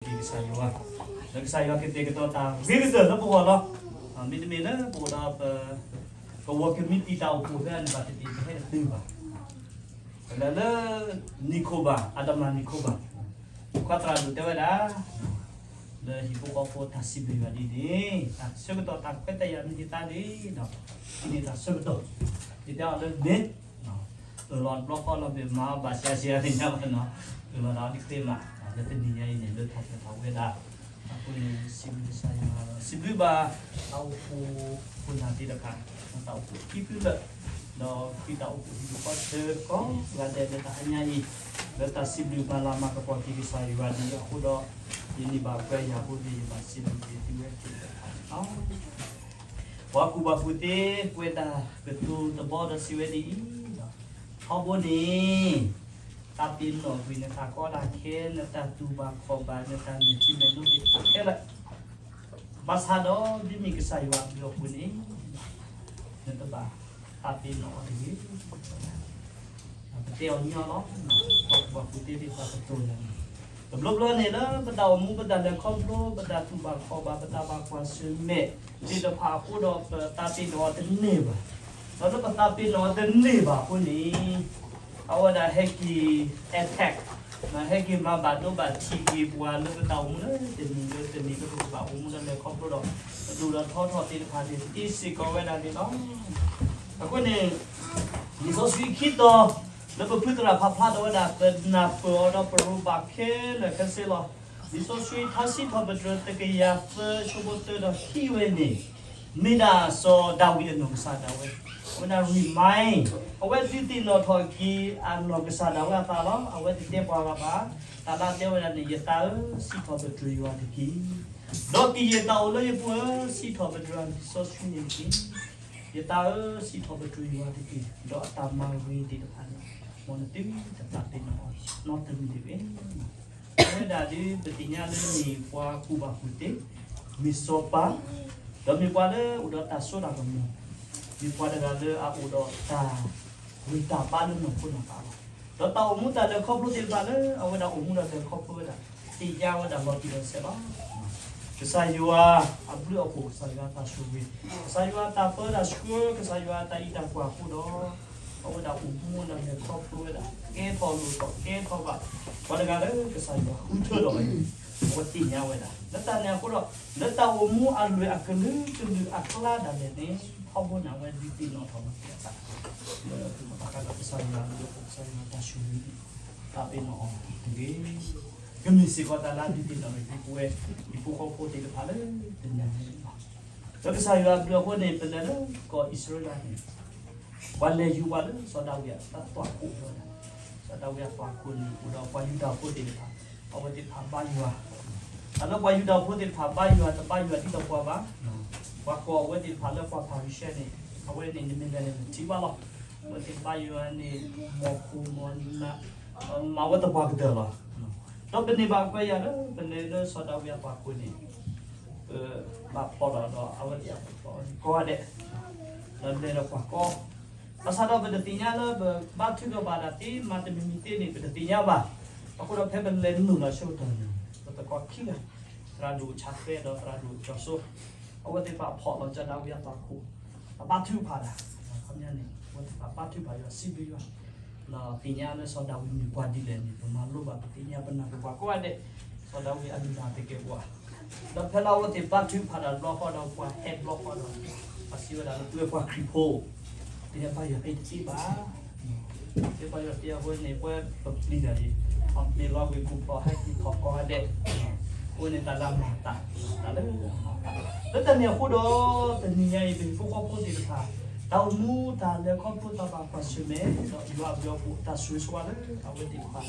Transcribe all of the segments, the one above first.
ကစၢ်ယွၤ, လၢကစၢ်ယွၤကတဲာ်ကတီၤတၢ်ဂ့ၤကတၢၢ်လၢပဂီၢ်လီၤ. မ့တမ့ၢ်လၢပအိၣ်ဒီးပ, ကဝီၤကမံးတံာ်တၢ်အိၣ်ဖှိၣ်ဖဲန့ၣ်ဘၣ်တဘၣ် ပဟဲတတုၤဘၣ်. ပလဲၤလၢ Nicobar, Andaman Nicobar, ခွါသရၣ်ဒိၣ်တဲဝဲဒၣ် လၢဟံၣ်ဖိဃီဖိတၢ်စံးဘျုးဘၣ်ဒ်န့ၣ် တၢ်ဆၢကတီၢ်တၢ်ခွဲးတၢ်ယာ်မ့ၢ်တသ့ဒီး ဒ်န့ၣ်တၢ်ဆၢကတီၢ်, ယတဲအီၤလၢမ့ၢ် အၢၣ်လီၤတဘျီဃီလီၤ မ့ၢ်မၤဘၣ်ဆှဲဆှဲသ့ၣ်ညါဘၣ်နီၤ, အၢၣ်လီၤဒီးအီၤတသ့ဘၣ်. လၢတနံၤညါအံၤန့ၣ် လၢထီၣ်ဖျဲးထီၣ်ဝဲဒၣ် အဃိန့ၣ် စံးဘျုးကစၢ်ယွၤ, စံးဘျုးဘၣ် တၢ်အိၣ်ဖှိၣ်ခိၣ်နၢ်သ့ၣ်တဖၣ်, တၢ်အိၣ်ဖှိၣ်ခံဖုလၢာ်, ဒီးဃံတၢ်အိၣ်ဖှိၣ်ဟံၣ်ဖိဃီဖိကိးဂၤဒဲးလၢတဟါညါအံၤ, လၢတၢ်စံးဘျုးမၤလၤမၤကပီၤက့ၤကစၢ်ယွၤဒ်အံၤအဃိဒီး, ယန့ၢ်ဘၣ်ပှဲၤယၤအဃိန့ၣ် ယဘၣ်စံးဘျုးက့ၤသုဝဲသ့ၣ်တဖၣ်န့ၣ်လီၤ. ပှၤကူၣ်ဘၣ်ကူၣ်သ့ ကွဲးတၢ်ကတိၤတဘီဒီးစံးဝဲဒ်အံၤ, ထီဘိန့ၣ် သးပ့ၤနီၣ်ကွံာ်နတၢ်ကီတၢ်ခဲ, နတၢ်တူၢ်ဘၣ်ခီၣ်ဘၣ်, နတၢ်မဲာ်ထံမဲာ်နိသ့ၣ်တဖၣ်ခဲလၢာ်, ဘၣ်ဆၣ်ဒီး ဒ်မ့ၢ်ကစၢ်ယွၤအဘျုးအဖှိၣ်န့ၣ် နတဘၣ်သးပ့ၤနီၣ်အီၤတဂ့ၤ. ပတဲအီၤညီလီၤ. ပှၤကူၣ်ဘၣ်ကူၣ်သ့သ့ၣ်တဖၣ်ကတိၤယၤန့ၣ်, တဘျီဘျီန့ၣ်လၢပတၢ်အိၣ်မူ ပတၢ်လဲၤခီဖျိ ပတၢ်တူၢ်ဘၣ်ခီၣ်ဘၣ် ပတၢ်ဘၣ်ကွၢ်ဆၢၣ်မဲာ်သ့ၣ်တဖၣ်အဃိဒီး ပသးပ့ၤနီၣ်အီၤတန့ၢ်ဘၣ်. ဒီးလၢပသးပ့ၤနီၣ်အီၤတန့ၢ်ဘၣ်အဃိန့ၣ် အဝဲဒၣ်ဟဲက့ၤ attack, ဟဲက့ၤမၤဘၣ်ဒိဘၣ်ထံးက့ၤပှၤလၢပတၢ်အိၣ်မူလၢတနံၤလၢတနံၤလၢပကဘၣ်အိၣ်မူလၢလဲၤခီဖျိဒီး ပဒိၣ်ဒီးထီထီၣ်သ့ၣ်တဖၣ်န့ၣ် သ့စ့ၢ်ကီးဝဲဒၣ်န့ၣ်လီၤ. အဃိန့ၣ် လံာ်စီဆှံခံတီၤ လၢပဖုသရၣ်ဖးဖျါထီၣ်ဝဲဒၣ် ပနၢ်ပၢၢ်အီၤဒီးပရိးဘၣ်ခဲလၢာ်ခဲဆ့လီၤ. လံာ်စီဆှံထါစံးထီၣ်ပတြၢၤတကယၤသၢ ဆၢဖိတၢဒီးခံဝဲန့ၣ် မ့ၢ်ဒၣ်စီၤဒၤဝံးအနီၢ်ကစၢ်ဒၣ်ဝဲ, အဝဲဒၣ် remind, အဝဲဒုးသ့ၣ်နီၣ်ထီၣ်က့ၤအနီၢ်ကစၢ်ဒၣ်ဝဲအသးလီၤ. အဝဲတတဲပှၤဂၤဘၣ်, တၢ်လၢအတဲဝဲဒၣ်န့ၣ် ယသးဧၢ, စံးထီၣ်ပတြၢၤယွၤတက့ၢ်. ဒီးကယဲၢ်တၢ်အိၣ်လၢယပူၤဧၢ, စံးထီၣ်ပတြၢၤလံာ်စီဆှံန့ၣ်တက့ၢ်. ယသးဧၢ, စံးထီၣ်ပတြၢၤယွၤတက့ၢ်. ဒီးအတၢ်မၤဂ့ၤသ့ၣ်တဖၣ်န့ၣ် မ်နသုတသးပ့ၤနီၣ်အီၤနီတမံၤတဂ့ၤ. အဝဲဒၣ်ဒ်ပသ့ၣ်ညါလၢမ့ၢ်ပှၤကူၣ်ဘၣ်ကူၣ်သ့, မ့ၢ်စီၤပၤ, ဒီးမ့ၢ်ပှၤလၢအိၣ်ဒီးတၢ်စိတၢ်ကမီၤ, မ့ၢ်ပှၤတဂၤလၢအအိၣ်ဒီးတၢ်ဂံၢ်တၢ်ဘါလၢနီၢ်ခိနီၢ်သးလီၤ. ဒီးတၢ်အိၣ်မူတၢ်လဲၤခီဖျိသ့ၣ်တဖၣ်လၢအဝဲဒၣ်အိၣ်မူဒီးလဲၤခီဖျိဝဲဒၣ် သ့ၣ်ညါဝဲဒၣ်လီၤတံၢ်လီၤဆဲးလီၤ. ကစၢ်ယွၤအဘျုးအဖှိၣ်, ကစၢ်ယွၤအတၢ်ဆူးတၢ်ဆါ, ကစၢ်ယွၤအတၢ်ပၢတၢ်ဆှၢ, ကစၢ်ယွၤအတၢ်အံးတၢ်ကွၢ်အဃိဒီး အဝဲဒၣ်အိၣ်မူဒီးလဲၤခီဖျိဝဲဒၣ် ကဲထီၣ်လိၣ်ထီၣ်ကဲထီၣ်ဘၣ် ပှၤတဂၤလၢကစၢ်ယွၤဃုထၢထီၣ်ဝဲန့ၣ် အဝဲသ့ၣ်ညါဝဲဒၣ်. လၢတၢ်န့ၣ်အဃိဒီး လၢတၢ်အိၣ်မူအလွဲၢ်အကလုာ်ကလုာ်အကျါဒၣ်လဲာ်န့ၣ် ထီဘိန့ၣ် အဝဲဒုးသ့ၣ်နီၣ်ထီၣ်လီၤက့ၤအသး လၢဘၣ်ဃးဒီးကစၢ်ယွၤအဘျုးအဖှိၣ်, ကစၢ်ယွၤအတၢ်ဆူးတၢ်ဆါ, သးပ့ၤနီၣ်အီၤတဂ့ၤ. ကမ့ၢ်စ့ၢ်ကီးတၢ်လၢအဒုးသ့ၣ်နီၣ်ထီၣ်က့ၤပဝဲ ဟံၣ်ဖိဃီဖိသ့ၣ်တဖၣ်လၢတနံၤညါအံၤလီၤ. လၢကစၢ်ယွၤအဘျုးအဃိန့ၣ် ပလဲၤလၢကီၢ်အံၣ်စရ့လးန့ၣ် ပှၤလဲၤယူၤပှၤလၢစီၤဒၤဝံးအသွၣ်ခိၣ်ဝဲဒၣ်, စီၤဒၤဝံးအသွၣ်ခိၣ်န့ၣ် အိၣ်ဒီးပှၤယူဒၤဖိသ့ၣ်တဖၣ်, အဝဲသ့ၣ်တဖၣ်ဘါယွၤ, တၢ်လၢပှၤယူဒၤဖိသ့ၣ်တဖၣ်ဘါယွၤ တဘါယွၤဒ်သိးပှၤဘၣ်, ပှၤကိးအဝဲသ့ၣ်တဖၣ်လၢပှၤဖၤရံၤၡဲန့ၣ်, အဝဲန့ၣ်နမ့ၢ်လဲၤန့ၣ်နထံၣ်ဘၣ်လီၤ. အဝဲသ့ၣ်ဘါယွၤန့ၣ် မိၢ်ခိၣ်မိၢ်နး မၤဝဲသပှၢ်ကတၢၢ်လီၤ. ဒီးပန့ၢ်ဘၣ်ပှဲၤယၤလၢ ပလဲၤလၢစီၤဒၤဝံးအသွၣ်ခိၣ်န့ၣ် ပဘၣ်ဖျီၣ်ဒီး ဒီးအဝဲသ့ၣ်အပတီၢ်ကိးဂၤဒဲး, ဒီးလဲၤဒီးပှၤကိး, ဘၣ်ဆၣ်ဒီးပတသ့ၣ်ညါလၢပဘါထုကဖၣ်ဒၣ်သ့မၤတမံၤမံၤသ့န့ၣ် ပတသ့ၣ်ညါဘၣ်. အဃိဒီးဖဲပလဲၤနုာ်လီၤဆၢကတီၢ်န့ၣ် ပသကိးခံဂၤ, သရၣ်ဒိၣ်ဆါဃဲဒီးသရၣ်ဒိၣ်ကၠီၤစိ, အဝဲသ့ၣ်တဖၣ်ဖျီၣ်လီၤစီၤဒၤဝံးအသွၣ်ခိၣ်, အဘါထုကဖၣ်ဒၣ်, ခီပညီန့ၣ် အဝဲသ့ၣ်တဖၣ်ဘါထုကဖၣ်ယွၤစံးဘျုးယွၤ ဒီးသ့ၣ်ညါလၢစီၤဒၤဝံးမ့ၢ်ပှၤဒ်လဲၣ်န့ၣ် ပမၤလိဘၣ်ပသ့ၣ်ညါပနၢ်ပၢၢ်ပှၤကိးဂၤဒဲး, စီၤဒၤဝံးအလုၢ်အလၢ်သကဲးပဝး, ဒီးဖဲလၢအဝဲသ့ၣ်ဘါထုကဖၣ်တၢ်တဘျီဃီဒီးပှၤဟဲတဘျီဃီဒီး, ပှၤစံးဝဲဒၣ်လၢပဝဲပှၤခရံာ်ဖိ, သ့ၣ်ညါဘါယွၤဖဲတသ့ဘၣ်, သ့ၣ်ညါဘါယွၤသ့အဃိန့ၣ် ပဝဲပပျံၤတၢ်အံၤ, အမ့ၢ်လီၤဂ့ၢ်ပူၤဖျီၣ်ဟဲက့ၤထီၣ်ကိးဂၤဒဲး, အဃိန့ၣ်တၢ်လၢအမၤအသး, တၢ်လၢအမၤအသး, လၢတၢ်န့ၣ်အဃိဒီး တနံၤညါအံၤ ပဟံၣ်ဖိဃီဖိသ့ၣ်တဖၣ် တၢ်အိၣ်မူတၢ်လဲၤခီဖျိတၢ်ဘၣ်ကွၢ်ဆၢၣ်မဲာ် ဒီးယွၤအဘျုးအဖှိၣ်တၢ်ဆိၣ်ဂ့ၤဆိၣ်ဝါလၢအဝဲသ့ၣ်တဖၣ်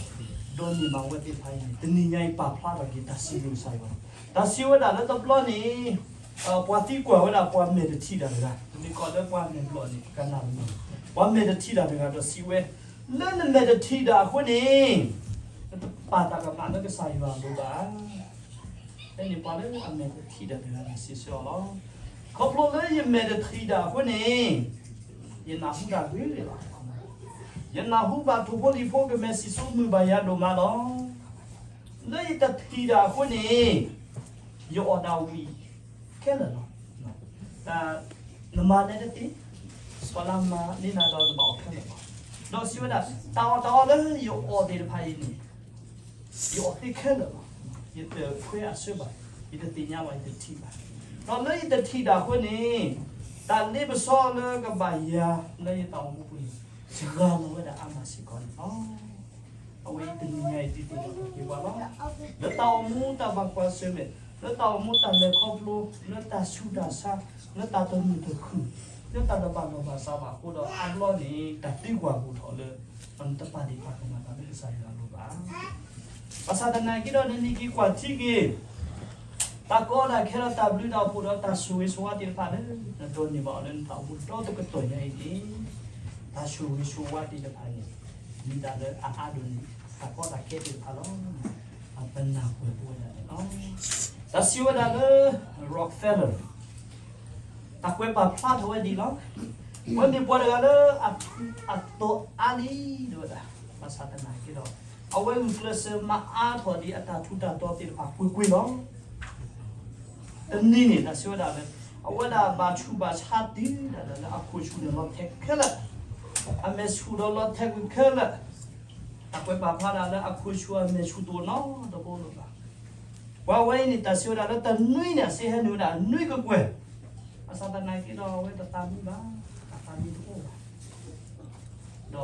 ဒိးန့ၢ်ဘၣ်အဝဲသ့ၣ်တဖၣ်အံၤန့ၣ် တနံၤညါအံၤပာ်ဖျါထီၣ်က့ၤတၢ်စံးဘျုးကစၢ်ယွၤ, တၢ်စံးဝဲဒၣ်လၢတဘျီန့ၣ် ပှၤသံကွၢ်ဝဲဒၣ်ပှၤမဲာ်တထံၣ်တၢ်တဂၤ, ပမ့ၢ်ကိးလၢပှၤမဲာ်ဘျီၣ်န့ၣ် ကနၣ်လီၤ, ပှၤမဲာ်တထံၣ်တၢ်တဂၤဒီးစံးဝဲ, လၢနမဲာ်တထံၣ်တၢ်အဃိန့ၣ် နတပာ်တၢ်ကမၣ်လၢကစၢ်ယွၤအလိၤဘၣ်. ဖဲန့ၣ်ပှၤလၢအမဲာ်တထံၣ်တၢ်တဂၤန့ၣ်စံးဆၢအီၤလီၤ, ခီဖျိလၢယမဲာ်တထံၣ်တၢ်အဃိန့ၣ် ယနၢ်ဟူတၢ်ဂ့ၤလီၤ. ယနၢ်ဟူဘၣ်ထိၣ်ဖိလံၣ်ဖိကမဲာ်စံၣ်စိမုာ်ဘၣ်ယၤဒိၣ်မးလီၤ. လၢယတထံၣ်တၢ်အဃိန့ၣ်, ယအီၣ်ဒၣ်ဝံၣ်ခဲလၢာ်လီၤ. နမၤနဲတသ့, ပှၤလၢမၤန့ၢ်နၤဒီးနဘၣ်အီၣ်ခဲလၢာ်လီၤ. ဒီးစံးဝဲဒၣ်, တၢ်အီၣ်တၢ်အီလၢယအီၣ်သ့ၣ်တဖၣ်အံၤန့ၣ်, ယအီၣ်သ့ခဲလၢာ်လီၤ. ယတခွဲးအဆၢဘၣ်, ယတသ့ၣ်ညါဘၣ်, ယတထံၣ်ဘၣ်. ဒီးလၢယတထံၣ်တၢ်အဃိန့ၣ်, တၢ်လ့ပစီလၢကဘၣ်ယၤလၢယတၢ်အိၣ်မူပူၤန့ၣ်, စှၤလီၤဝဲဒၣ်အါမးစ့ၢ်ကီးန့ၣ်လီၤ. အဝဲအံၤတနံၤညါအံၤဒ်သိးက့ၤပှၤလီၤ. လၢတၢ်အိၣ်မူတၢ်ဘၣ်ကွၢ်ဆၢၣ်မဲာ်, လၢတၢ်အိၣ်မူတၢ်လဲၤခီဖျိ, လၢတၢ်ဆူးတၢ်ဆါ, လၢတၢ်တမုာ်တခုၣ်, လၢတၢ်တဘၣ်လီၢ်ဘၣ်စးဘၣ်အဃိဒီး အါဘျီန့ၣ် တၢ်သံကွၢ်ပူၤထီၣ်လၢ ပနတပာ်ဒံးပာ်ကမၣ်တၢ်လၢကစၢ်ယွၤအလိၤဘၣ်. ဘၣ်ဆၣ်သနာ်က့ဒီး နနံၤက့ၤကွၢ်ထံက့ၤ တၢ်ကီတၢ်ခဲဒီးတၢ်ဘျုးတၢ်ဖှိၣ်ဒီးတၢ်ဆိၣ်ဂ့ၤဆိၣ်ဝါသ့ၣ်တဖၣ်လၢ နဒိးန့ၢ်ဘၣ်အီၤလၢနတၢ်အိၣ်မူဒီတကတီၢ်ညါအံၤန့ၣ်, တၢ်ဆိၣ်ဂ့ၤဆိၣ်ဝါသ့ၣ်တဖၣ်န့ၣ် မ့ၢ်တၢ်လၢအအါဒိၣ်န့ၢ် တၢ်ကီတၢ်ခဲသ့ၣ်တဖၣ်လီၤ. ပနၢ်ပၢၢ်ဝဲဒၣ်န့ၣ်လီၤ. တၢ်စံးဝဲဒၣ်လၢ Rockefeller တၢ်ကွဲးပာ်ဖျါထီၣ်ဝဲဒ်အံၤလီၤ. အဝဲမ့ၢ်ပှၤတဂၤလၢအထူးအတီၤအါလံ ဒ်ဝဲဒၣ်, ဘၣ်ဆၣ်သနာ်က့ဒီး အဝဲဂုာ်ကျဲးစၢးမၤအါထီၣ်ဒံးအတၢ်ထူးတၢ်တီၤသ့ၣ်တဖၣ်ကွ့ၢ်ကွ့ၢ်လီၤ. တနံၤန့ၣ် တၢ်စံးဝဲဒၣ်လၢ အဝဲဒၣ်ဘၣ်ဆူးဘၣ်ဆါတုၤဒၣ်လဲာ်လၢအခိၣ်ဆူၣ်န့ၣ်လီၤထဲးခဲလၢာ်, အမဲာ်ဆူၣ်ဒီးလီၤထဲးကွံာ်ခဲလၢာ်, တၢ်ကွဲးပာ်ဖျါဒၣ်လၢအခိၣ်ဆူၣ်အမဲာ်ဆူၣ်တအိၣ်နီတဘိလၢၤဘၣ်. ပှၤဝဲအံၤန့ၣ် တၢ်စံးဝဲဒၣ်လၢတနွံန့ၣ် အစ့ဟဲနုာ်ဝဲဒၣ်နွံကကွဲၢ်, ဘၣ်ဆၣ်သနာ်က့ဒီး အဝဲတသးမံဘၣ်, တၢ်သးမံတအိၣ်ဘၣ်. ဒီးဖဲလၢ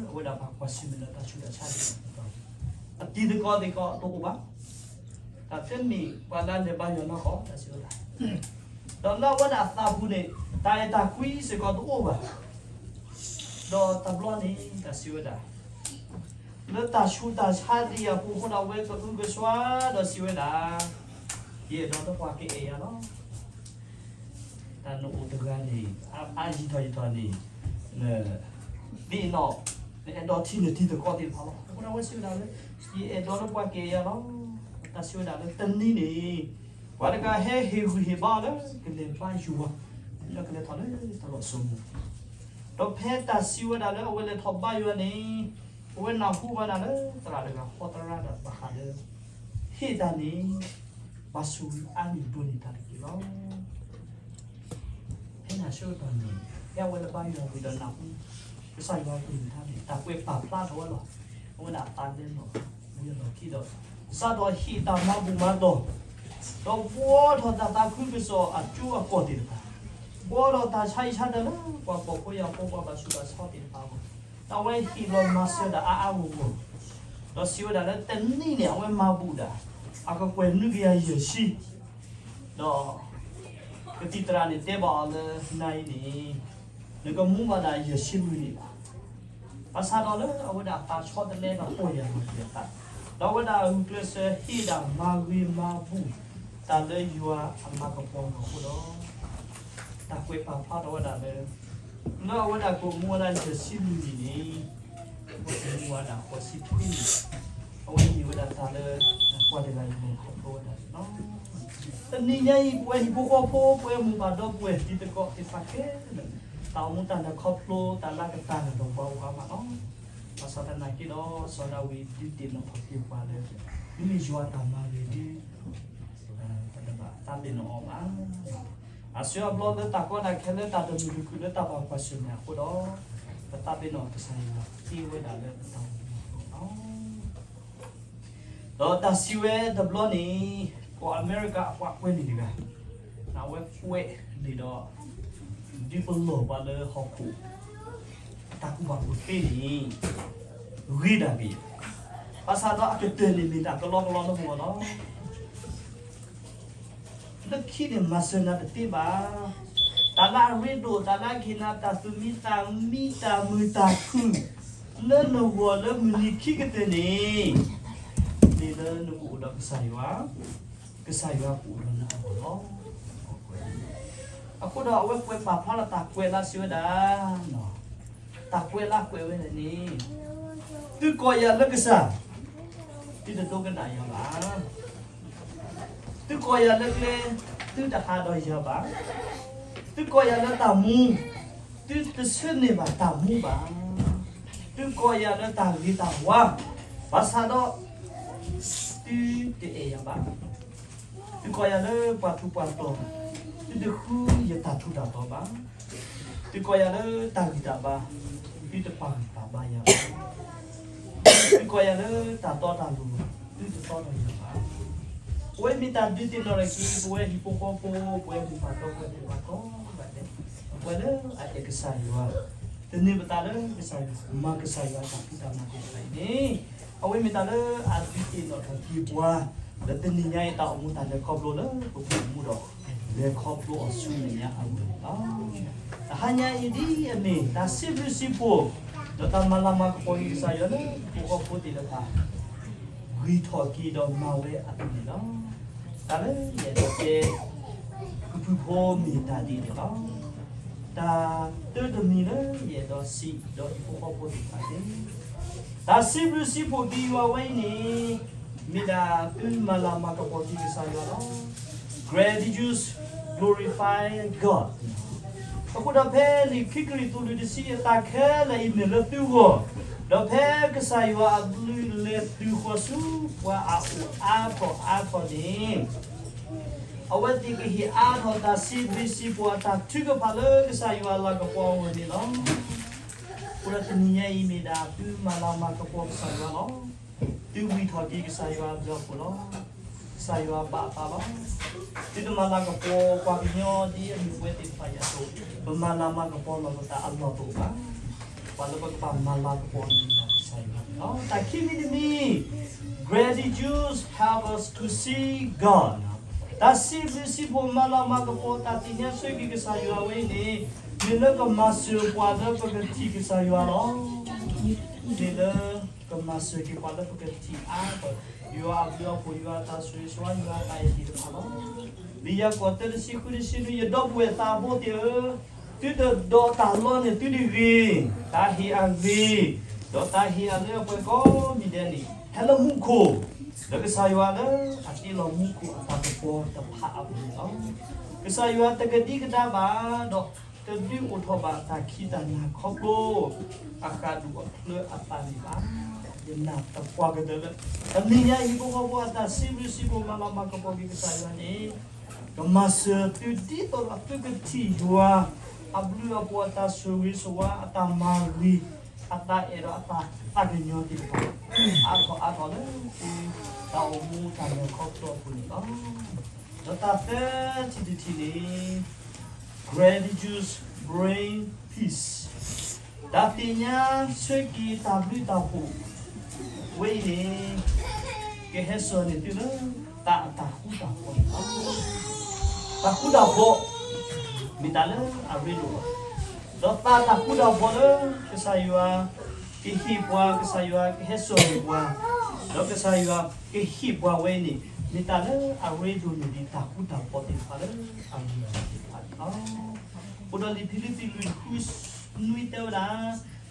အဝဲဒၣ်ဘၣ်ကွၢ်ဆၢၣ်မဲာ်ဒီးတၢ်ဆူးတၢ်ဆါသ့ၣ်တဖၣ်, အတံၤသကိးသ့ၣ်တဖၣ်တအိၣ်ဘၣ်, တၢ်သ့မ့ၢ်ပှၤလၢအလဲၤဘါယွၤနီၢ်ကီၢ် တၢ်စံးဝဲဒၣ်, ဒီးလၢအဝဲဒၣ်အသးပူၤန့ၣ် တၢ်အဲၣ်တၢ်ကွံစ့ၢ်ကီးတအိၣ်ဘၣ်. ဒီးတဘျီန့ၣ် တၢ်စံးဝဲဒၣ် လၢတၢ်ဆူးတၢ်ဆါဒံးအပူၤအဃိဒီး အဝဲကအုကစွါဒီးစံးဝဲဒၣ်, ယအဲၣ်ဒိးလၢပှၤကအဲၣ်ယၤလီၤ. တၢ်နအိၣ်တဂၤန့ၣ် အါယံာ်ထီၣ်ယံာ်ထီၣ်န့ၣ်, ဒ်အံၤနီၢ်, နအဲၣ်ဒိးထံၣ်နတံၤသကိးသ့ၣ်တဖၣ်လီၤ. အဃိဒီးအဝဲစံးဝဲဒၣ်လၢ ယအဲၣ်ဒိးလၢပှၤကအဲၣ်ယၤလီၤ. တၢ်စံးဝဲဒၣ်လၢတနံၤန့ၣ် ပှၤတဂၤဟဲဟ့ၣ်ဂံၢ်ဟ့ၣ်ဘါအီၤလၢကလဲၤဘါယွၤ, လၢကလဲၤထီၣ်လၢတၢ်လီၢ်စိမိၤ, ဒီးဖဲတၢ်စံးဝဲဒၣ်လၢအဝဲလဲၤထီၣ်ဘါယွၤန့ၣ်, အဝဲနၢ်ဟူဘၣ်ဒၣ်လၢသရၣ်တဂၤဃီသရၣ်ဒီးဘၣ်ဃးလၢ ဟ့ၣ်တၢ်န့ၣ် ဘၣ်ဆိၣ်ဂ့ၤအါန့ၢ်ဒိၣ်န့ၢ်တၢ်တက့ၢ်လီၤ. ဖဲန့ၣ်အဆၢကတီၢ်န့ၣ် ဖဲအဝဲလၢဘါယွၤဝံၤဒီးနၢ်ဟူ ကစၢ်ယွၤအကလုၢ်ကထါန့ၣ် တၢ်ကွဲးပာ်ဖျါထီၣ်ဝဲလီၤ. အဝဲဒၣ်အသးလဲလီၤ ဝံၤအလီၢ်ခံဒီး စးထီၣ်ဟ့ၣ်တၢ်မၤဘူၣ်မၤတီၢ်, ဒီးဘှီထီၣ်တၢ်သးခုကစီၣ်အကၠိအကီၢ်သ့ၣ်တဖၣ်, ဘှီထီၣ်တၢ်ဆါဟံၣ်ဆါတၢ်လၢပှၤဖှီၣ်ဖိယာ်ဖိ ပှၤဘၣ်ဆူးဘၣ်ဆါသ့ၣ်တဖၣ်အဂီၢ်, ဒီးအဝဲဟ့ၣ်လီၤမၤစၢၤတၢ်အါအါဂီၢ်ဂီၢ်, ဒီးစံးဝဲဒၣ်လၢတနံၤန့ၣ် အဝဲမၤဘူၣ်ဒၣ် အကကွဲၢ်နွံကယၤယဲၢ်ဆံ ဒီး ကသံၣ်သရၣ်န့ၣ်တဲဘၣ်အီၤလၢနၤအံၤန့ၣ် နကမူဘၣ်ဒၣ်ယဲၢ်ဆံလွံၢ်နံၣ်ဘၣ်. ဘၣ်ဆၣ်ဒီးလၢအဝဲဒၣ်သးဆီတလဲဒီးပီၢ်ယၢ်လီၤက့ၤအသး, ဒီးအဝဲဒၣ်ဂုာ်ကျဲးစၢးဟ့ၣ်ဒၣ်မၤဂ့ၤမၤဘူၣ်တၢ်လၢယွၤအမၤကပီၤအဂီၢ်အဃိဒီး တၢ်ကွဲးပာ်ဖျါထီၣ်ဝဲဒၣ်လၢ လၢအဝဲဒၣ်ကအိၣ်မူဝဲဒၣ်ယဲၢ်ဆံလွံၢ်နံၣ်န့ၣ် အဝဲကအိၣ်မူဝဲဒၣ်ဃိးဆံခွံနံၣ်, အဝဲမ့ၢ်ဝဲဒၣ်တၢ်လၢ ပှၤတဂၤအံၤလဲၤခီဖျိဝဲဒၣ်န့ၣ်လီၤ. တနံၤညါအံၤ ပဝဲဟံၣ်ဖိဃီဖိ ပဝဲမိၢ်ပၢ်ဒီပုၢ်ဝဲၢ်တံၤသကိးသ့ၣ်တဖၣ်ခဲလၢာ်, တၢ်အိၣ်မူတၢ်လဲၤခီဖျိ တၢ်လၢကတၢၢ်န့ၣ်ဒီးပှၤအိၣ်အါမးလီၤ. ဘၣ်ဆၣ်သနာ်က့ဒီး စီၤဒၤဝံးဒုးသ့ၣ်နီၣ်ထီၣ်က့ၤပှၤလၢ မ့မ့ၢ်ယွၤတၢ်မၤဂ့ၤဒီး ပတဘၣ်သးပ့ၤနီၣ်အီၤဘၣ်. အါစုအါဘျီလၢတၢ်ကီတၢ်ခဲလၢတၢ်တမုာ်တခုၣ်လၢတၢ်ဘၣ်ကွၢ်ဆၢၣ်မဲာ်အဃိဒီး ပသးပ့ၤနီၣ်ကစၢ်ယွၤသ့ဝဲဒၣ်လၢပတၢ်အိၣ်မူအဃိလီၤ. ဒီးတၢ်စံးဝဲတဘျီန့ၣ် ကီၢ်အမဲရကၤအပှၤကွဲးလံာ်တဂၤ, အဝဲကွဲးလံာ်ဒီး ဒုးပလီၢ်ပှၤလၢဟီၣ်ခိၣ် အတၢ်ကူၣ်ဘၣ်ကူၣ်သ့န့ၣ် ဂ့ၤဒၣ်က့ၤ, ဘၣ်ဆၣ်ဒီးအကတၢၢ်န့ၣ်မ့ၢ်တၢ်ကလီကလီလၢပဂီၢ်လီၤ. လၢခံန့ၣ် မၤစၢၤနၤတသ့ဘၣ်. တၢ်လၢအရ့ဒိၣ်, တၢ်လၢအကဟ့ၣ်နၤတၢ်သူၣ်မံသးမံ, တၢ်မုာ်တၢ်ခုၣ် လၢနဂီၢ်လၢမုၢ်နံၤခံကတၢၢ်န့ၣ် မ့ၢ်လၢနကအိၣ်ဒီးကစၢ်ယွၤ, ကစၢ်ယွၤကအိၣ်ဒီးနၤအဂီၢ်လီၤ. အဃိဒီးအဝဲကွဲးပာ်ဖျါလီၤတၢ်ကွဲးလၢစံးဝဲဒၣ် တၢ်ကွဲးလၢကွဲးဝဲဒၣ်န့ၣ်, သုကိးယၤလၢကစၢ်, သုတဒိကနၣ်ယၤဘၣ်. သုကိးယၤလၢကျဲ, သုတဟးဒီးယၤဘၣ်. သုကိးယၤလၢတၢ်မူ, သုတဆၢန့ၢ်ဘၣ်တၢ်မူဘၣ်. သုကိးယၤလၢတၢ်ဂ့ၤတၢ်ဝါ, ဘၣ်ဆၣ်ဒီး သုတအဲၣ်ယၤဘၣ်. သုကိးယၤလၢပှၤထူးပှၤတီၤ, သုတဃုယတၢ်ထူးတၢ်တီၤဘၣ်. သုကိးယၤလၢတၢ်ဂံၢ်တၢ်ဘါ, သုတပာ်ဂံၢ်ပာ်ဘါယၤဘၣ်. သုကိးယၤလၢတၢ်တီတၢ်လိၤ, သုတတီဒီးယၤဘၣ်. ပဝဲမ့ၢ်တၢ်ဒုးသ့ၣ်နီၣ်ထီၣ်က့ၤ ပဝဲဟံၣ်ဖိဃီဖိ, ပဝဲမိၢ်ပၢ်ဒီပုၢ်ဝဲၢ်သ့ၣ်တဖၣ်ကိးဂၤဒဲး, ပဝဲလၢအအဲၣ်ကစၢ်ယွၤ, တန့ၢ်ပသးလၢကစၢ်ယွၤ, မၤကစၢ်ယွၤတၢ်ဖံးတၢ်မၤသ့ၣ်တဖၣ်အံၤန့ၣ်, အဝဲမ့ၢ်တၢ်လၢအဒုးသ့ၣ်နီၣ်ထီၣ်က့ၤပှၤ, လၢတနံၤညါအံၤတၢ်အိၣ်မူတၢ်လဲၤခီဖျိလၢပပူၤမူဒီး, လဲၤခီဖျိအီၤဆူမဲာ်ညါအဂီၢ်န့ၣ်လီၤ. တဟါညါအံၤဒ်အမ့ၢ် တၢ်စံးဘျုးစံးဖှိၣ်, ဒီးတၢ်မၤလၤမၤကပီၤက့ၤကစၢ်ယွၤလၢ ဟံၣ်ဖိဃီဖိသ့ၣ်တဖၣ် ဂံၢ်ထီၣ်က့ၤဒီးမၤဝဲအသိးန့ၣ်လီၤ. တၢ်လၢယအဲၣ်ဒိးတဲ ကဖုဖိမ့ၢ်တၢ်ဒ်န့ၣ်လီၤ. တၢ်တၢတမံၤလၢယအဲၣ်ဒိးစံးဒီးဟံၣ်ဖိဃီဖိသ့ၣ်တဖၣ်န့ၣ်, တၢ်စံးဘျုးစံးဖှိၣ်က့ၤယွၤဝဲအံၤန့ၣ်, မ့ၢ်ဒၣ်သုမၤလၤမၤကပီၤက့ၤကစၢ်ယွၤလီၤ. Gratitude glorify God. အဃိဒီးဖဲလံာ်ခံကရံၣ်သူး လွံၢ်တဆံယဲၢ်သးခဲလၢာ်အံၤမ့ၢ်လၢသုဂီၢ်, ဒီးဖဲကစၢ်ယွၤအဘျုးလဲၤတုၤဃီၤဆူပှၤအအိၣ်အါထီၣ်အါထီၣ်န့ၣ်, အဝဲသ့ၣ်ကဟ့ၣ်အါထီၣ်တၢ်စံးဘျုးစံးဖှိၣ်အတၢ်ထုကဖၣ်လၢကစၢ်ယွၤအလၤကပီၤအဂီၢ်န့ၣ်လီၤ. အဃိဒီးတနံၤညါအံၤမ့ၢ်ဒၣ်သုမၤလၤမၤကပီၤကစၢ်ယွၤလီၤ. သုဝံထီၣ်က့ၤကစၢ်ယွၤအဘျုးအဖှိၣ်လီၤ. ကစၢ်ယွၤဘၣ်အသးလီၤ. သုတမၤလၤကပီၤပှၤကညီဒ်အမ့ၢ်ပဝဲသ့ၣ်တဖၣ်အသိး, ပမၤလၤမၤကပီၤလီၤပသးအလီၢ်တအိၣ်ဘၣ်. ပှၤလၢပကဘၣ်မၤလၤကပီၤန့ၣ်မ့ၢ်ဒၣ်ကစၢ်ယွၤန့ၣ်လီၤ. တၢ်ခံမံၤတမံၤ, gratitude help us to see God. တၢ်စံးဘျုးစံးဖှိၣ်မၤလၤမၤကပီၤတၢ်သ့ၣ်ညါဆၢက့ၤကစၢ်ယွၤဝဲအံၤန့ၣ်, မ့ၢ်လၢကမၤစၢၤပှၤလၢပကထံၣ်ကစၢ်ယွၤလီၤ. မ့ၢ်လၢကမၤစၢၤက့ၤပှၤလၢပကထံၣ်အါထီၣ် ယွၤအဘျုးအဖှိၣ်, ယွၤအတၢ်ဆိၣ်ဂ့ၤဆိၣ်ဝါ, ယွၤအတၢ်အဲၣ်သ့ၣ်တဖၣ်လီၤ. လံာ်ယၤကိာ်သၢ တဆံဃု တဆံနွံ, ယဒီပုၢ်ဝဲၢ်သးဘိသ့ၣ်ဧၢ, သုတဒိးတၢ်လီန့ၣ်သုတဂ့ၤ, တၢ်ဟ့ၣ်အဂ့ၤ, ဒီးတၢ်ဟ့ၣ်အလၢအပှဲၤကိးမံၤဒဲးန့ၣ် ဟဲလၢမူခိၣ်, လၢကစၢ်ယွၤလၢအတ့လီၤမူခိၣ်အတၢ်ကပီၤတဖၣ်အပူၤန့ၣ်လီၤ. ကစၢ်ယွၤတကဒံကဒါဘၣ်, ဒီးတဒုးအိၣ်ထီၣ်ဘၣ်တၢ်ခံးတၢ်နၤခီဖျိ အဃးဒူၣ်အချၢအသးန့ၣ်ဘၣ်. ယနာ်သပှၢ်ကတၢၢ်လၢ တနံၤညါအံၤဟံၣ်ဖိဃီဖိအတၢ်စံးဘျုးစံးဖှိၣ်မၤလၤမၤကပီၤက့ၤကစၢ်ယွၤန့ၣ်, ကမၤစၢၤသုဒ်သိးဒီးသုကထံၣ်ယွၤအဘျုးအဖှိၣ်အတၢ်ဆိၣ်ဂ့ၤဆိၣ်ဝါအတၢ်မၤဂ့ၤ အတၢ်အဲၣ်ဒီးအတၢ်သးကညီၤသ့ၣ်တဖၣ် အါထီၣ်အါထီၣ်လၢသုတၢ်အိၣ်မူတၢ်လဲၤခီဖျိအပူၤန့ၣ်လီၤ. ဒီးတၢ်သၢထံၣ်တထံၣ်န့ၣ် gratitude bring peace. တၢ်သ့ၣ်ညါဆၢက့ၤတၢ်ဘျုးတၢ်ဖှိၣ်ဝဲအံၤန့ၣ် ကဟဲစိာ်န့ၢ်သုလၢသးအတၢ်ဃူတၢ်ဖိးန့ၣ်လီၤ. တၢ်ဃူတၢ်ဖိး မ့ၢ်တၢ်လၢအရ့ဒိၣ်လီၤ. ဒီးသးတၢ်ဃူတၢ်ဖိးလၢကစၢ်ယွၤကဟ့ၣ်ပှၤ, ကစၢ်ယွၤကဟဲစိာ်န့ၢ်ပှၤ, ဒီးကစၢ်ယွၤကဟ့ၣ်ပှၤဝဲအံၤန့ၣ် မ့ၢ်တၢ်လၢအရ့ဒိၣ်န့ၢ်ဒံးတၢ်ဃူတၢ်ဖိးသ့ၣ်တဖၣ်လၢအဂ့ၤအဂီၢ်သ့ၣ်တဖၣ်န့ၣ်လီၤ. အဃိဒီးလံာ်ဖံလံးပံးလွံၢ်ဃုနွံတဲဝဲဒၣ်,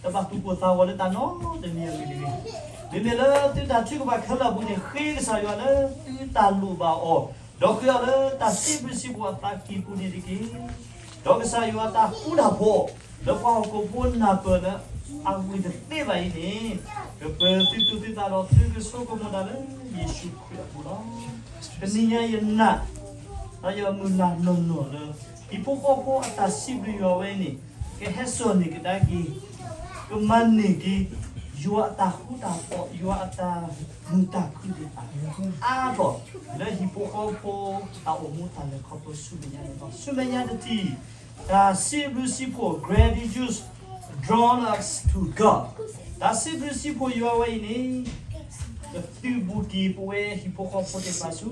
တဘၣ်သူၣ်ကိၢ်သးဂီၤလၢတၢ်နီတမံၤအဂ့ၢ်တဂ့ၤ. မ့မ့ၢ်လၢသုတၢ်ထုကဖၣ်ခဲလၢာ်အပူၤန့ၣ် ဃ့ကစၢ်ယွၤလၢသုတၢ်လိၣ်ဘၣ်အီၤ, ဒီးဃ့အီၤလၢတၢ်စံးဘျုးစံးဖှိၣ်အသးကံၢ်ပူၤန့ၣ်တက့ၢ်. ဒီးကစၢ်ယွၤတၢ်ဃူတၢ်ဖိး လၢပှၤဟီၣ်ခိၣ်ဖိနၢ်ပၢၢ်လၢအဂ့ၤတသ့ဘၣ်အံၤန့ၣ်, ကပၢၤသုသူၣ်သုသးဒီးသုကဆိကမိၣ်တၢ်လၢယ့ၣ်ၡူးခရံာ်အပူၤလီၤ. တနံၤညါယနာ် ဒီးယမုၢ်လၢ်နီၢ်နီၢ်လၢ ဟံၣ်ဖိဃီဖိအတၢ်စံးဘျုးယွၤဝဲန့ၣ် ကဟဲစိာ်န့ၢ်ကဒါက့ၤ, ကမၤန့ၢ်က့ၤ ယွၤအတၢ်ဃူတၢ်ဖိး, ယွၤအတၢ်မုာ်တၢ်ခုၣ်သ့ၣ်တဖၣ် အါထီၣ်လၢဟံၣ်ဖိဃီဖိတၢ်အိၣ်မူတၢ်လဲၤခီဖျိဆူမဲာ်ညါန့ၣ်လီၤ. ဆူမဲာ်ညါတထံၣ်, တၢ်စံးဘျုးစံးဖှိၣ် gratitude draw us to God. တၢ်စံးဘျုးစံးဖှိၣ်ယွၤဝဲအံၤန့ၣ် ကသုးဘူးက့ၤပဝဲဟံၣ်ဖိဃီဖိသ့ၣ်တဖၣ်ဆူ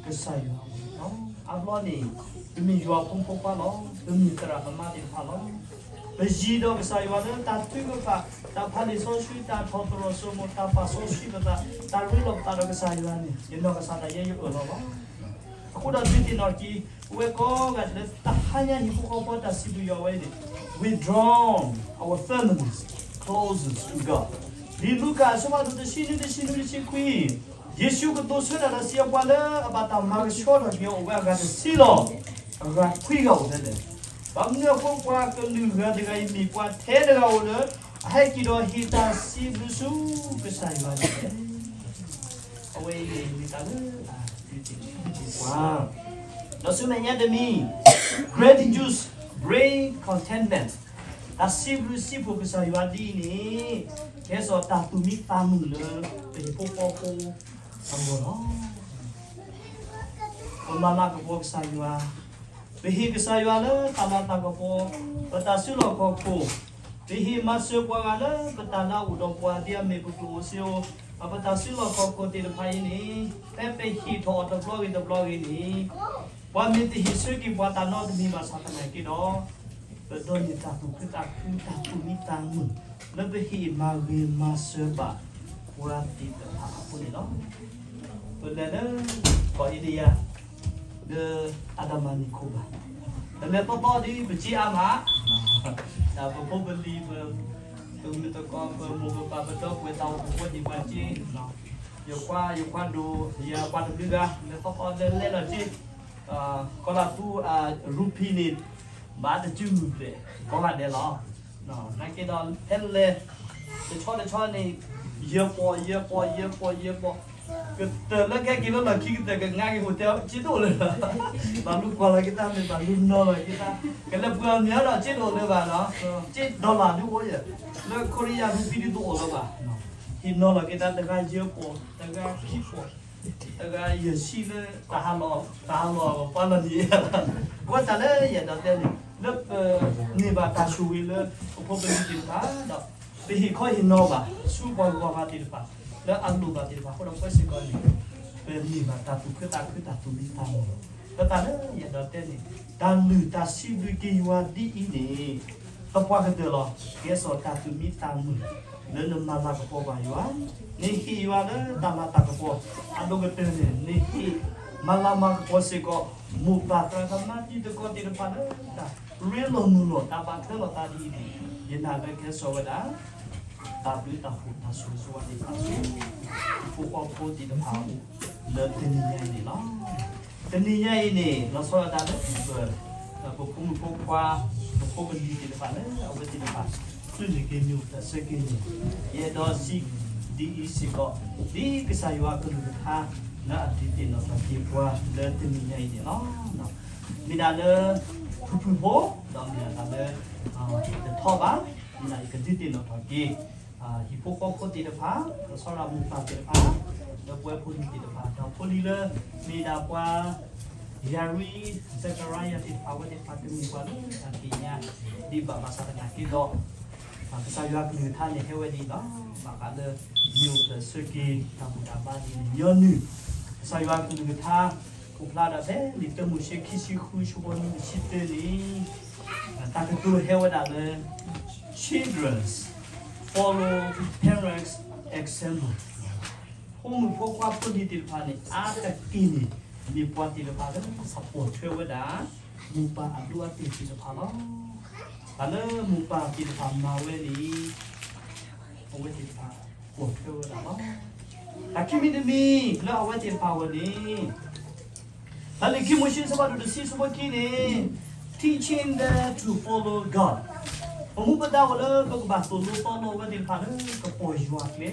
ကစၢ်ယွၤအအိၣ်န့ၣ်လီၤ. အါဘျီန့ၣ် ပမ့ၢ်ယွၤအဖိမုၣ်ဖိခွါလီၤ. ပမ့ၢ်သရၣ်သမါသ့ၣ်တဖၣ်လီၤ. ပယံၤဒီးကစၢ်ယွၤလၢတၢ်ထုကဖၣ်, တၢ်ဖးလံာ်စီဆှံ, တၢ်ထီၣ်သရိာ်စိမိၤ, တၢ်ပာ်စီဆှံပသး, တၢ်ရ့လိာ်ပသးဒီးကစၢ်ယွၤန့ၣ် ယနီၢ်ကစၢ်ဒၣ်ယဲယအၢၣ်လီၤလီၤ. အဃိဒီးဒုးသ့ၣ်နီၣ်က့ၤ ပဝဲကိးဂၤဒဲးလၢတဟါညါဟံၣ်ဖိဃီဖိတၢ်စံးဘျုးယွၤဝဲအံၤန့ၣ် we draw our families closest to God. လံာ်လူၤကၣ်အဆၢဖးဒိၣ်တဆံနွံ တဆံနွံ တဆံခွံ, ယ့ၣ်ၡူးကတိၤဆၢတၢ်ဒီးစံးဘၣ်ပှၤလၢအဘၣ်တၢ်မၤကဆှီထီၣ်က့ၤအီၤအိၣ်ဝဲအဂၤတဆံလီၤ. အဂၤခွံဂၤအိၣ်ဖဲလဲၣ်. ဘၣ်မနုၤအဃိပှၤကလုာ်ဂၤတဂၤအံၤမ့ၢ်ပှၤထဲတဂၤဧိၤလၢ အဟဲက့ၤဒီးဟ့ၣ်တၢ်စံးဘျုးဆူကစၢ်ယွၤန့ၣ်လဲၣ်. အဝဲအံၤန့ၣ် မ့ၢ်တၢ်လၢ အဒုးသ့ၣ်ညါပှၤ ဒီးဆူမဲာ်ညါတမံၤ gratitude bring contentment တၢ်စံးဘျုးစံးဖှိၣ်ကစၢ်ယွၤဒ်အံၤန့ၣ် ကဟဲစိာ်တၢ်သူၣ်မံသးမုာ်လၢ ပဟံၣ်ဖိဃီဖိအဂီၢ်လီၤ. ပမၤလၤကပီၤကစၢ်ယွၤ, ပဟ့ၣ်ကစၢ်ယွၤလၢတၢ်မၤလၤကပီၤ, ပတၢ်စုလီၢ်ခီၣ်ခိၣ်, ပဟ့ၣ်မၤစၢၤပှၤဂၤလၢပတၢ်လၢအအိၣ်ဒီးပှၤဒ်အမ့ၢ်ပကျိၣ်ဧိၤစ့ဧိၤ, ပတၢ်စုလီၢ်ခီၣ်ခိၣ်သ့ၣ်တဖၣ်အံၤန့ၣ် ဖဲပဟ့ၣ်ထီၣ်အီၤတဘျီဂ့ၤတဘျီဂ့ၤန့ၣ် ပှၤမ့ၢ်တဟ့ၣ်ဆၢက့ၤပှၤတၢ်နီတမံၤဘၣ်ဆၣ်သနာ်က့ဒီး ပဒိးန့ၢ်တၢ်သူၣ်ခုသးခု တၢ်သူၣ်မံသးမုာ် လၢပဟ့ၣ်မၤဂ့ၤမၤစၢၤဘၣ်ပှၤသ့ၣ်တဖၣ်အဃိန့ၣ်လီၤ. ပလဲၤလၢကီၢ်အ့ဒယၤ လၢအၤဒၣ်မၤနံၣ်ခိၣ်ဘၣ်, ပလဲၤသီသီဒီး ပစ့အါမး, ပဖိပလံၤ ပမုၣ်သကိး ပမိၢ်ပပၢ် ပဒီပုၢ်ဝဲၢ် တၢ်အိၣ်ဖှိၣ်ဖိသ့ၣ်တဖၣ်စ့, ယခွါ ယခွါဒိၣ် ယပှၤတဘျုးဂၤ လဲၤသီသီ လဲၤလဲၤလီၤစ့, ကီၢ်လၢ်သူ ရူပံၤန့ၣ် ဘၣ်တစုမုၢ်ဘျဲၣ် ကိးဂၤဒဲးလီၤ. နာ်က့ဒီး ဖဲလဲၤ တဆီတဆီန့ၣ် ယဲၢ်ပီၢ် ယဲၢ်ပီၢ် ယဲၢ်ပီၢ် ယဲၢ်ပီၢ်, ကတၢၢ်လၢကဟဲက့ၤလၢလီၢ်ခံကတၢၢ် ကငါက့ၤ hotel စ့တအိၣ်လၢၤ, ဘၣ်လူၤကွၢ်လီၤက့ၤတၢ် မ့ၢ်ဘၣ်လူၤနီၤလီၤက့ၤတၢ်, ကလဲၤပှ့ၤအီၤမ့ၢ်ဒီး စ့တအိၣ်လၢၤဘၣ်နီၤ, စ့ dollar ဒုအိၣ်ယဲၢ်, လၢ Korea ရူပံၤဒုတအိၣ်လၢၤဘၣ်, ဟ့ၣ်နီၤလီၤက့ၤတၢ် တဂၤယဲၢ်ပီၢ် တဂၤခံပီၢ် တဂၤယဲၢ်ဆံလၢ တၢ်ဟးလီၤ တၢ်ဟးလီၤပှၤလီၤန့ၣ်, ကွၢ်တၢ်လၢယအဲၣ်ဒိးတဲန့ၣ် လၢပန့ၢ်ဘၣ်တၢ်ဆိၣ်ဂ့ၤလၢ ပဖိပလံၤသ့ၣ်တဖၣ်ဒီး ပဟ့ၣ်ခီဟ့ၣ်နီၤဘၣ် ဆူပှၤဂီၢ်မးသ့ၣ်တဖၣ် လၢအလိၣ်ဘၣ်သ့ၣ်တဖၣ်အဃိဒီး ကွဲစ့ၢ်ကီးန့ၣ် ပန့ၢ်ဘၣ်တၢ်သူၣ်ခုသးခု တၢ်သူၣ်မံသးမုာ်, လၢတၢ်လၢယအဲၣ်ဒိးတဲန့ၣ် တၢ်လုၢ်တၢ်စံးဘျုးက့ၤယွၤဒ်အံၤန့ၣ် သပှၢ်ကတၢၢ်လီၤ. ကဲစီၤတၢ်သူၣ်မံသးမုာ် လၢနမၤလၤကပီၤဘၣ်ယွၤ, နဟ့ၣ်ယွၤလၢတၢ်လၤတၢ်ကပီၤ, အဒိၣ်ကတၢၢ်န့ၣ် နဟ့ၣ်မၤလၤမၤကပီၤစ့ၢ်ကီး မိၢ်ပၢ်သရၣ်သမါတံၤသကိးသ့ၣ်တဖၣ်လၢ တၢ်ရ့လိာ်မုာ်လိာ် တၢ်ဘၣ်ထွဲလိာ်သးဒ်အံၤန့ၣ် ယနာ်လၢကဲစီၤဝဲဒၣ် တၢ်ဘျုးတၢ်ဖှိၣ်တၢ်ဆိၣ်ဂ့ၤဆိၣ်ဝါသ့ၣ်တဖၣ်ဆူ ဟံၣ်ဖိဃီဖိသ့ၣ်တဖၣ်အအိၣ် လၢတနံၤညါအံၤန့ၣ်လီၤ. တနံၤညါအံၤန့ၣ် လီၤဆီဒၣ်တၢ်လၢ ပ ပဖိမုၣ်ဖိခွါ ပဖိပလံၤသ့ၣ်တဖၣ်လၢ အဝဲသ့ၣ်တဖၣ် ချုးန့ၢ်က့ၤမ့ၢ်အိၣ်ဖျဲၣ်ဆၢက့ၤန့ၣ် ယအဲၣ်ဒိးစံးဒ်အံၤစ့ၢ်ကီး ဒ်ကစၢ်ယွၤအကလုၢ်ကထါ လၢအဒုးသ့ၣ်နီၣ်ထီၣ်က့ၤပှၤလၢတနံၤညါအံၤန့ၣ်လီၤ. မ့ၢ်ဒၣ်လၢ ဖုၣ်ဖုၣ်ဖိ ဒီးမ့ၢ်ဒၣ်တၢ်လၢ တထီဘၣ် မ့ၢ်ဒၣ်ယကဒုးသ့ၣ်နီၣ်ထီၣ်က့ၤ ဟံၣ်ဖိဃီဖိသ့ၣ်တဖၣ် လီၤဆီဒၣ်မိၢ်ပၢ်သ့ၣ်တဖၣ် ဒီးပဝဲဖိလံၤသ့ၣ်တဖၣ် ဒီးဖိလံၤလၢ မ့ၢ်ဒၣ်ပှၤ ယၤရံ စကရၤယၤသ့ၣ်တဖၣ် အဝဲသ့ၣ်တဖၣ်တမ့ၢ်ပှၤလၢတၢ်သ့ၣ်ညါ ဒ်ဘၣ်ဘၣ်ဆၣ်သနာ်က့ဒီး ကစၢ်ယွၤကလုၢ်ကထါန့ၣ်ဟဲဝဲဒ်အံၤလီၤ. ဘၣ်ဃးလၢ မ့ၢ်အိၣ်ဖျဲၣ်ဆၢက့ၤ တၢ်ဘူၣ်တၢ်ဘါဒ်န့ၣ် ညီနုၢ် ကစၢ်ယွၤကလုၢ်ကထါ အိၣ်ဖျါဒၣ်ဖဲလံာ်တၢမိၤၡ့ခံဆံဃု ဆၢဖိနွံဆံတၢန့ၣ် တၢ်ကတိၤဟဲဝဲဒၣ်လၢ children follow parents example ဖိမုၣ်ဖိခွါဖိလံၤသ့ၣ်တဖၣ်န့ၣ် အါတက့ၢ်န့ၣ် မ့ၢ်ပှၤသ့ၣ်တဖၣ်လၢ အပိာ်ထွဲဝဲဒၣ် မိၢ်ပၢ်အဒိအတဲာ်သ့ၣ်တဖၣ်လီၤ. တၢ်လၢမိၢ်ပၢ်သ့ၣ်တဖၣ်မၤဝဲန့ၣ် အဝဲသ့ၣ်တဖၣ် ပိာ်ထွဲဝဲဒၣ်လီၤ. တၢ်ခံမံၤတမံၤ လၢအဝဲသ့ၣ်တဖၣ်အဂီၢ်န့ၣ် ဖဲလံာ်ခံမိၤၡ့ အဆၢဖးဒိၣ်တဆံ အဆၢဖိခံန့ၣ် teaching them to follow God ပမူပဒါအိၣ်လၢပကဘၣ်သိၣ်လိသီလိအဝဲသ့ၣ်တဖၣ်လၢ ကပိာ်ယွၤအကျဲ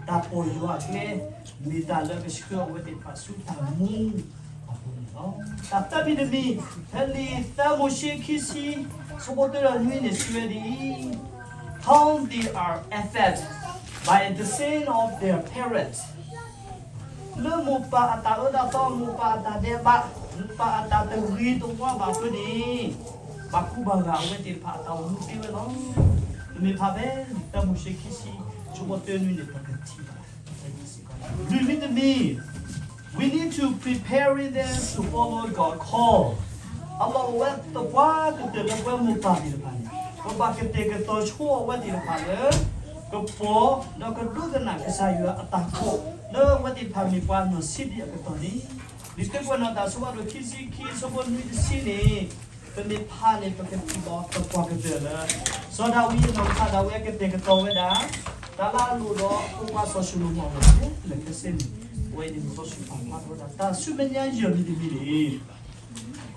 တၢ်ပိာ်ယွၤအကျဲ မ့ၢ်တၢ်လၢကဆှၢအဝဲသ့ၣ်တဖၣ်ဆူတၢ်မူအပူၤန့ၣ်လီၤ. တၢ်သၢမံၤတမံၤ ဖဲလံာ်သၢမိၤၡ့ခံဆံ အဆၢဖိတၢဒီးနွံန့ၣ် စံးဝဲဒ်အံၤ, How they are affected by the sin of their parents လၢမိၢ်ပၢ်အတၢ်အၢတၢ်သီ မိၢ်ပၢ်အတၢ်ဒဲးဘး မိၢ်ပၢ်အတၢ်တဂ့ၤတဝါဘၣ်အဃိန့ၣ် ဘၣ်ကူဘၣ်ဂာ်အဝဲသ့ၣ်တဖၣ်အတၢ်အိၣ်မူသ့ဝဲလီၤ. ပမ့ၢ်ဖးဖဲလံာ်သၢမိၤၡ့ခံဆံ အဆၢဖိတၢနွံန့ၣ် ပကထံၣ်ဘၣ် လွံၢ်မံၤတမံၤ we need to preparing them to follow God call အလီၢ်အိၣ်ဝဲသပှၢ်ကတၢၢ်လၢပဝဲမိၢ်ပၢ်သ့ၣ်တဖၣ်န့ၣ် ပဘၣ်ကတဲာ်ကတီၤဆိအဝဲသ့ၣ်တဖၣ်လၢ ကပိာ် ဒီးကဒိကနၣ်ကစၢ်ယွၤအတၢ်ကိး လၢအဝဲသ့ၣ်တဖၣ်မ့ၢ်ပှၤနီၢ်ဆံးဒံးအကတီၢ်န့ၣ် လံာ်စံးထီၣ်ပတြၢၤ အဆၢဖးဒိၣ်ခံဆံခံ အဆၢဖိနွံတဆံန့ၣ် ပမ့ၢ်ဖးန့ၣ် ပကထံၣ်ဘၣ်သပှၢ်ကတၢၢ်လၢ စီၤဒၤဝံးအနီၢ်ကစၢ်ဒၣ်ဝဲကတဲာ်ကတီၤဝဲဒၣ် တၢ်လၢအလိၣ်ဒီးဖိခွါစီၤၡလိၤမိၣ်အဂီၢ် လၢခဲစ့န့ၣ် အဝဲအံၤန့ၣ် စီၤၡလိၤမိၣ်ဖးထီၣ်ဝဲဒၣ် တၢ်ဆူမဲာ်ညါယဲၢ်မံၤတမံၤန့ၣ်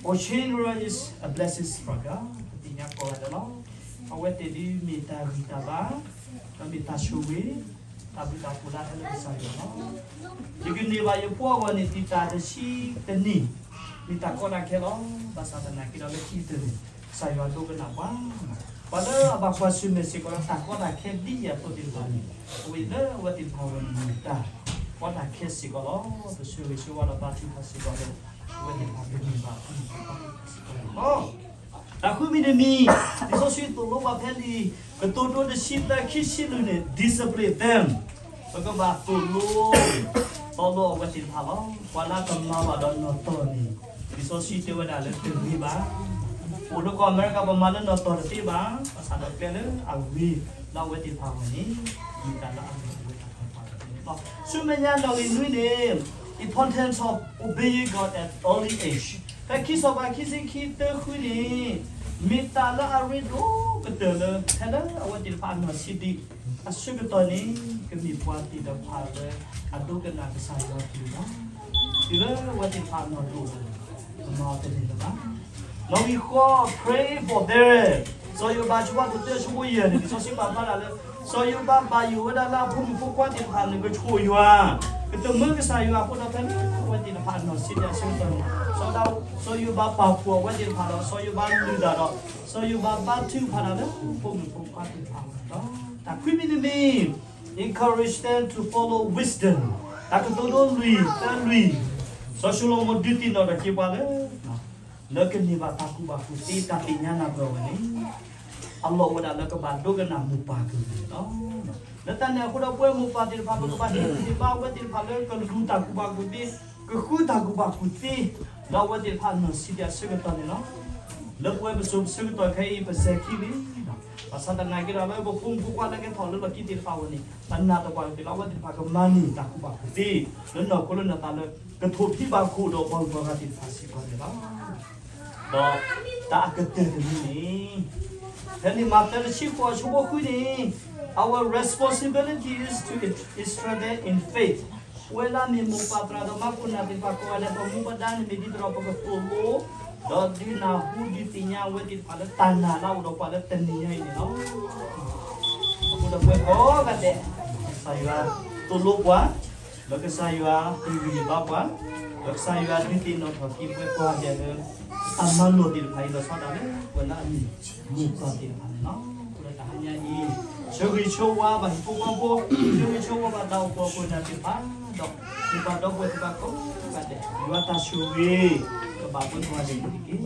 Our children is a blessing from God ပသ့ၣ်ညါကိးဂၤဒဲးလီၤ. အဝဲသ့ၣ်ဒ်မ့ၢ်တၢ်ဂံၢ်တၢ်ဘါ ဒီးမ့ၢ်တၢ်ဆိၣ်ဂ့ၤ တၢ်ဘျုးတၢ်ဖှိၣ်လၢအဟဲလၢကစၢ်ယွၤလီၤ. ယကန့ၢ်ဘၣ်ယဖိအဂီၢ်န့ၣ် တံာ်တာ်တဆံတနံၣ်, မ့ၢ်တၢ်ကီတၢ်ခဲလီၤ. ဘၣ်ဆၣ်သနာ်က့ဒီး လၢခံကတၢၢ်န့ၣ် ကစၢ်ယွၤဒိကနၣ်ပှၤ, ပှၤလၢအဘၣ်ကွၢ်ဆၢၣ်မဲာ်စ့ၢ်ကီးလၢတၢ်ကီတၢ်ခဲဒ်အံၤအသိးသ့ၣ်တဖၣ်န့ၣ်, အဝဲလၢအဝဲသ့ၣ်တဖၣ်အဂီၢ်န့ၣ် မ့ၢ်တၢ်ကီတၢ်ခဲစ့ၢ်ကီးလီၤ. ပဆၢဂ့ၤဆၢဝါဒီးဘါထုကဖၣ်စ့ၢ်ကီးလၢ အဝဲသ့ၣ်တဖၣ်ကန့ၢ်ဘၣ်အပူၤ တၢ်ဃုမံၤတမံၤ, လံာ်စီဆှံသိၣ်လိပှၤဖဲလံာ်ကတိၤဒိတဆံသၢ ခံဆံလွံၢ်န့ၣ် discipline them, ပကဘၣ်သိၣ်လိ တီလိအဝဲသ့ၣ်တဖၣ်လီၤ. ပှၤလၢအတမၤဘၣ်ဒီးနီၢ်တီၢ်န့ၣ် လံာ်စီဆှံတဲဝဲဒၣ်လၢတဂ့ၤဘၣ်. အိၣ်လၢကီၢ်အမဲရကၤ ပမၤလၢနီၢ်တီၢ်တသ့ဘၣ်, ဘၣ်ဆၣ်ဒီးကျဲလၢအဂ့ၤလၢအဝဲသ့ၣ်တဖၣ်အဂီၢ်န့ၣ် မ့ၢ်တၢ်လၢအဂ့ၤလၢအဝဲသ့ၣ်တဖၣ်အဂီၢ်န့ၣ်လီၤ. ဆူမဲာ်ညါနီၣ်ဂံၢ်နွံန့ၣ် importance of obeying God at early age, ဖဲခံစီၤပၤခံဆံခံ တၢဃုန့ၣ် မ့ၢ်တၢ်လၢအရ့ဒိၣ်ကတၢၢ်လၢ ဖဲလၢအဝဲသ့ၣ်တဖၣ်အနီၢ်ဆံးဒံး အဆၢကတီၢ်န့ၣ် ကမ့ၢ်ပှၤသ့ၣ်တဖၣ်လၢအဒိကနၣ်ကစၢ်ယွၤတက့ၢ်လီၤ. တုၤလၢအဝဲသ့ၣ်တဖၣ်အနီၢ်ဒိၣ်လီၤ, ကမၤအီၤတန့ၢ်လၢၤဘၣ်. နီၣ်ဂံၢ်ဃိး pray for them, စီၤယိၤဘး ဆၢဒိၣ်တၢ ဆၢဖိယဲၢ်န့ၣ် လံာ်စီဆှံပာ်ဖျါဒၣ်လၢ စီၤယိၤဘးဘၣ်ယိၣ်ဝဲဒၣ်လၢအဖိမုၣ်ဖိခွါသ့ၣ်တဖၣ်န့ၣ် ကဆိၣ်ယွၤ, ကတမၢကစၢ်ယွၤအဃိဒီး ဖဲလၢအဝဲသ့ၣ်တဖၣ်အနီၢ်ဆံးဒံးအဆၢကတီၢ်န့ၣ် စီၤဒၤ, စီၤယိၤဘးပာ်ဖှိၣ်အဝဲသ့ၣ်တဖၣ်ဒီး စီၤယိၤဘးလုၢ်တၢ်ဒီး စီၤယိၤဘးဘါထုကဖၣ်တၢ်လၢဖိမုၣ်ဖိခွါသ့ၣ်တဖၣ်အဂီၢ်န့ၣ်လီၤ. တၢ်ခွံမံၤတမံၤ encourage them to follow wisdom, တၢ်ကတိၤဒိလွံၢ် သၢလွံၢ်, စီၤၡလိၤမိၣ်ဒုးသ့ၣ်နီၣ်ထီၣ်က့ၤပှၤလၢ လၢကန့ၢ်ဘၣ်တၢ်ကူၣ်ဘၣ်ကူၣ်သ့ တၢ်သ့ၣ်ညါနၢ်ပၢၢ်ဝဲန့ၣ် အလီၢ်ဝဲဒၣ်လၢကဘၣ်ဒိကနၣ်မိၢ်ပၢ်အကလုၢ်န့ၣ်လီၤ. လၢတၢ်န့ၣ်အဃိဒီး ပဝဲမိၢ်ပၢ်သ့ၣ်တဖၣ် ပကဘၣ်ဟ့ၣ်ဂံၢ်ဟ့ၣ်ဘါအဝဲသ့ၣ်တဖၣ်လၢကလူၤတၢ်ကူၣ်ဘၣ်ကူၣ်သ့, ကဃုတၢ်ကူၣ်ဘၣ်ကူၣ်သ့ လၢအဝဲသ့ၣ်တဖၣ်အနီၢ်ဆံးဒံးအဆၢကတီၢ်န့ၣ်လီၤ. လၢပဝဲပစိၤပဆၢကတီၢ်ခဲအံၤ ပစဲၤခံလံ, ဘၣ်ဆၣ်သနာ်က့ဒီး လၢပဖိမုၣ်ဖိခွါလၢကဲထီၣ်လၢလီၢ်ခံသ့ၣ်တဖၣ်အဂီၢ်န့ၣ် ပနာ်သပှၢ်ကတၢၢ်လၢအဝဲသ့ၣ်တဖၣ်ကမၤန့ၢ်တၢ်ကူၣ်ဘၣ်ကူၣ်သ့ လၢနီၢ်ခိလၢနီၢ်သးလၢ ကထိၣ်ဖံးဘၣ်ခိၣ်ဒီးပှၤဂုၤပှၤဂၤသ့ၣ်တဖၣ်စ့ၢ်ကီးန့ၣ်လီၤ. ဒီးတၢ်အကတၢၢ်တမံၤန့ၣ် ဖဲန့ၣ်မး သၢတဆံဃိး အဆၢဖိဃုန့ၣ် Our responsibility is to instruct them in faith, ပဝဲလၢအမ့ၢ်မိၢ်ပၢ်သရၣ်ဒီးမါခိၣ်နၢ်သ့ၣ်တဖၣ်ကိးဂၤဒဲး ပမူပဒါန့ၣ်မ့ၢ်ဒ်သိးဒီး ပကသိၣ်လိ ဒီးဒုးနၢ်ဟူဒုးသ့ၣ်ညါအဝဲသ့ၣ်တဖၣ်လၢတၢ်နာ်လၢအအိၣ်ဒီးပှၤလၢတနံၤညါအံၤန့ၣ်လီၤ. အဃိဒီးပဝဲကိးဂၤဒဲး ကစၢ်ယွၤသိၣ်လိပှၤ, ဒီးကစၢ်ယွၤဟ့ၣ်ဂံၢ်ဟ့ၣ်ဘါပှၤ, ဒီးကစၢ်ယွၤဒုးသ့ၣ်နီၣ်ထီၣ်က့ၤပဝဲကိးဂၤဒဲးလၢ တၢ်မၤလိာ်သ့ၣ်တဖၣ်အံၤ လီၤဆီဒၣ်တၢ်လၢပဝဲလၢအမ့ၢ်မိၢ်ပၢ်သ့ၣ်တဖၣ်န့ၣ်လီၤ. အဃိဒီးတဟါညါအံၤ ဆၢဂ့ၤဆၢဝါဘၣ်ဟံၣ်ဖိဃီဖိ, ဆၢဂ့ၤဆၢဝါဘၣ်တၢ်အိၣ်ဖှိၣ်အခိၣ်အနၢ်သ့ၣ်တဖၣ်, ဒီးမိၢ်ပၢ်ဒီပုၢ်ဝဲၢ်သ့ၣ်တဖၣ်ကိးဂၤဒဲး ယွၤတၢ်ဆိၣ်ဂ့ၤ ကဘၣ်ပှဲၤပှၤဒဲးန့ၣ်တက့ၢ်.